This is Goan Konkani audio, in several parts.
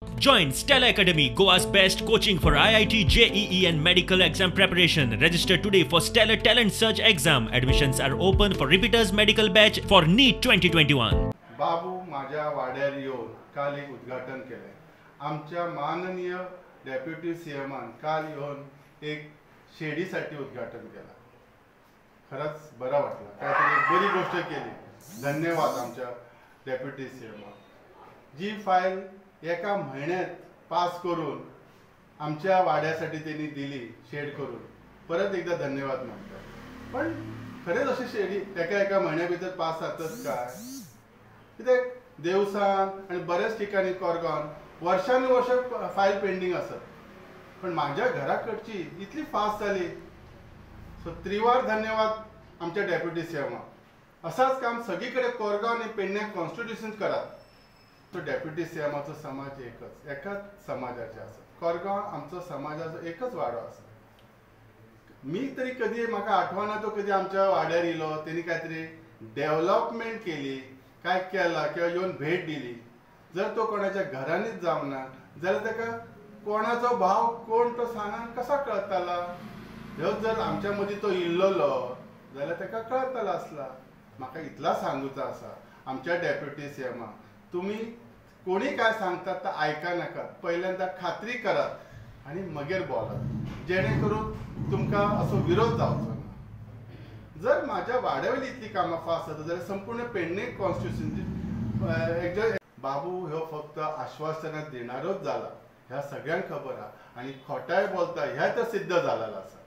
Join Stella Academy, Goa's best coaching for IIT, JEE and medical exam preparation. Register today for Stellar Talent Search exam. Admissions are open for repeaters medical batch for NEET 2021. बाबू माझ्या वाड्यार येवन काल एक उद्घाटन केलें. आमच्या माननीय डेप्युटी सीएमान काल येवन एक शेडीसाठी उद्घाटन केलं. खरंच बरं वाटलं, काहीतरी एक बरी गोष्ट केली. धन्यवाद आमच्या डेप्युटी सीएमान. जी फायल एका म्हयन्यात पास करून आमच्या वाड्यासाठी त्यांनी दिली शेड करून, परत एकदा धन्यवाद मानतो. पण खरेच अशी शेडी एका एका म्हयन्या भितर पास जातच काय? कित्याक देवसान आनी बऱ्याच ठिकाणी कोरगांव वर्षानुवर्ष फायल पेंडींग आसत, पण माझ्या घराकडची इतली फास्ट जाली. सो त्रिवार धन्यवाद आमच्या डेप्युटी सीएमाक. असाच काम सगळीकडे कोरगांव आनी पेडणे कॉन्स्टिट्युशन करात. तो डेप्युटी सीएमाचो समाज एकच एकाच समाजाचे आसा. कोरगांव आमचो समाजाचो एकच वाडो आसा. मी तरी कधी म्हाका आठवना तो कधी आमच्या वाड्यार येयलो, तेणी काय तरी डेव्हलपमेंट केली, काय केला किंवा येवन भेट दिली. जर तो कोणाच्या घरांनीच जावना जाल्यार ताका कोणाचो भाव कोण तो सांगान कसा कळताला? ह्यो जर आमच्या मदीं तो इल्लोलो जाल्यार ताका कळताला आसला. म्हाका इतला सांगूचो आसा आमच्या डेप्युटी सीएमाक, तुमी कोणी काय सांगतात तर आयका नाकात, पहिल्यांदा खात्री करात आणि मगेर बोलात, जेणे करून तुमकां असो विरोध जावचो ना. जर माझ्या वाड्यावयली इतली कामां फास्ट जाता जाल्यार संपूर्ण पेडणे कॉन्स्टिट्युशनची एक बाबू ह्यो फक्त आश्वासनां दिणारोच जाला ह्या सगळ्यांक खबर आहा आनी खोटाय बोलता ह्या तर सिद्ध जालेलो आसा.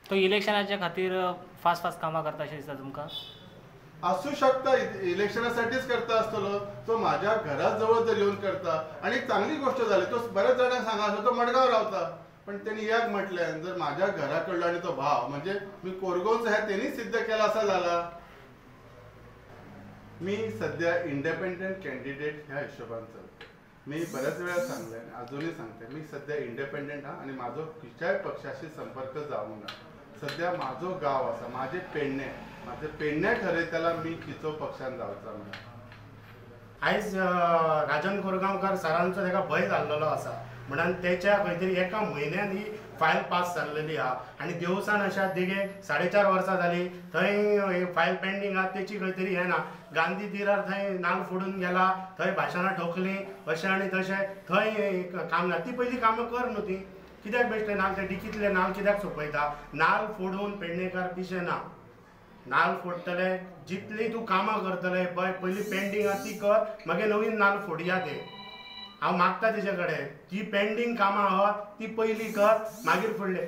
तो इलेक्शनाच्या खातीर फास्ट फास्ट कामां करता अशें दिसता तुमकां? असू शकता, इलेक्शनासाठीच करता आसतलो तो. माझ्या घराजवळ जर येवन करता आणि चांगली गोष्ट झाली. तो बऱ्याच जाणांक सांगा आसलो तो मडगांव रावता, पण त्यांनी याक म्हटल्यान जर माझ्या घराकडलो आनी तो भाव म्हणजे मी कोरगांवचो हे त्यांनी सिद्ध केला असा जाला. मी सध्या इंडिपेंडंट कॅन्डिडेट ह्या हिशोबान चलता. मी बऱ्याच वेळा सांगले आनी अजूनय सांगते, मी सध्या इंडिपेंडंट हा आनी म्हाजो खंयच्याय पक्षाशी संपर्क जावंक ना. सध्या म्हाजो गांव आसा, म्हाजें पेडणे, म्हाजें पेडणे ठरयतला मी खंयचो पक्षान जावचा म्हणून. आयज राजन कोरगांवकार सरांचो ताका भंय जाल्लेलो आसा म्हणून तेच्या खंय तरी एका म्हयन्यान ही फायल पास जाल्लेली आहा. आनी देवसान अशा देगे 4.5 वर्सां जाली थंय फायल पेंडींग आहा, तेची खंय तरी हें ना. गांधी तिरार थंय नाल फोडून गेला, थंय भाशणां ठोकलीं अशें आनी तशें, थंय काम ना. ती पयलीं कामां कर न्हू, ती कित्याक बेश्टे नाल ते डिकींतले नाल कित्याक सोंपयता? नाल फोडून पेडणेकार पिशे ना. नाल फोडटले जितली तूं कामां करतले पळय, पयलीं पेंडींग आहा ती कर, मागीर नवीन नाल फोडया ते. हांव मागता तेजे कडेन जी पेंडींग कामां आहा ती पयलीं कर, मागीर फुडले.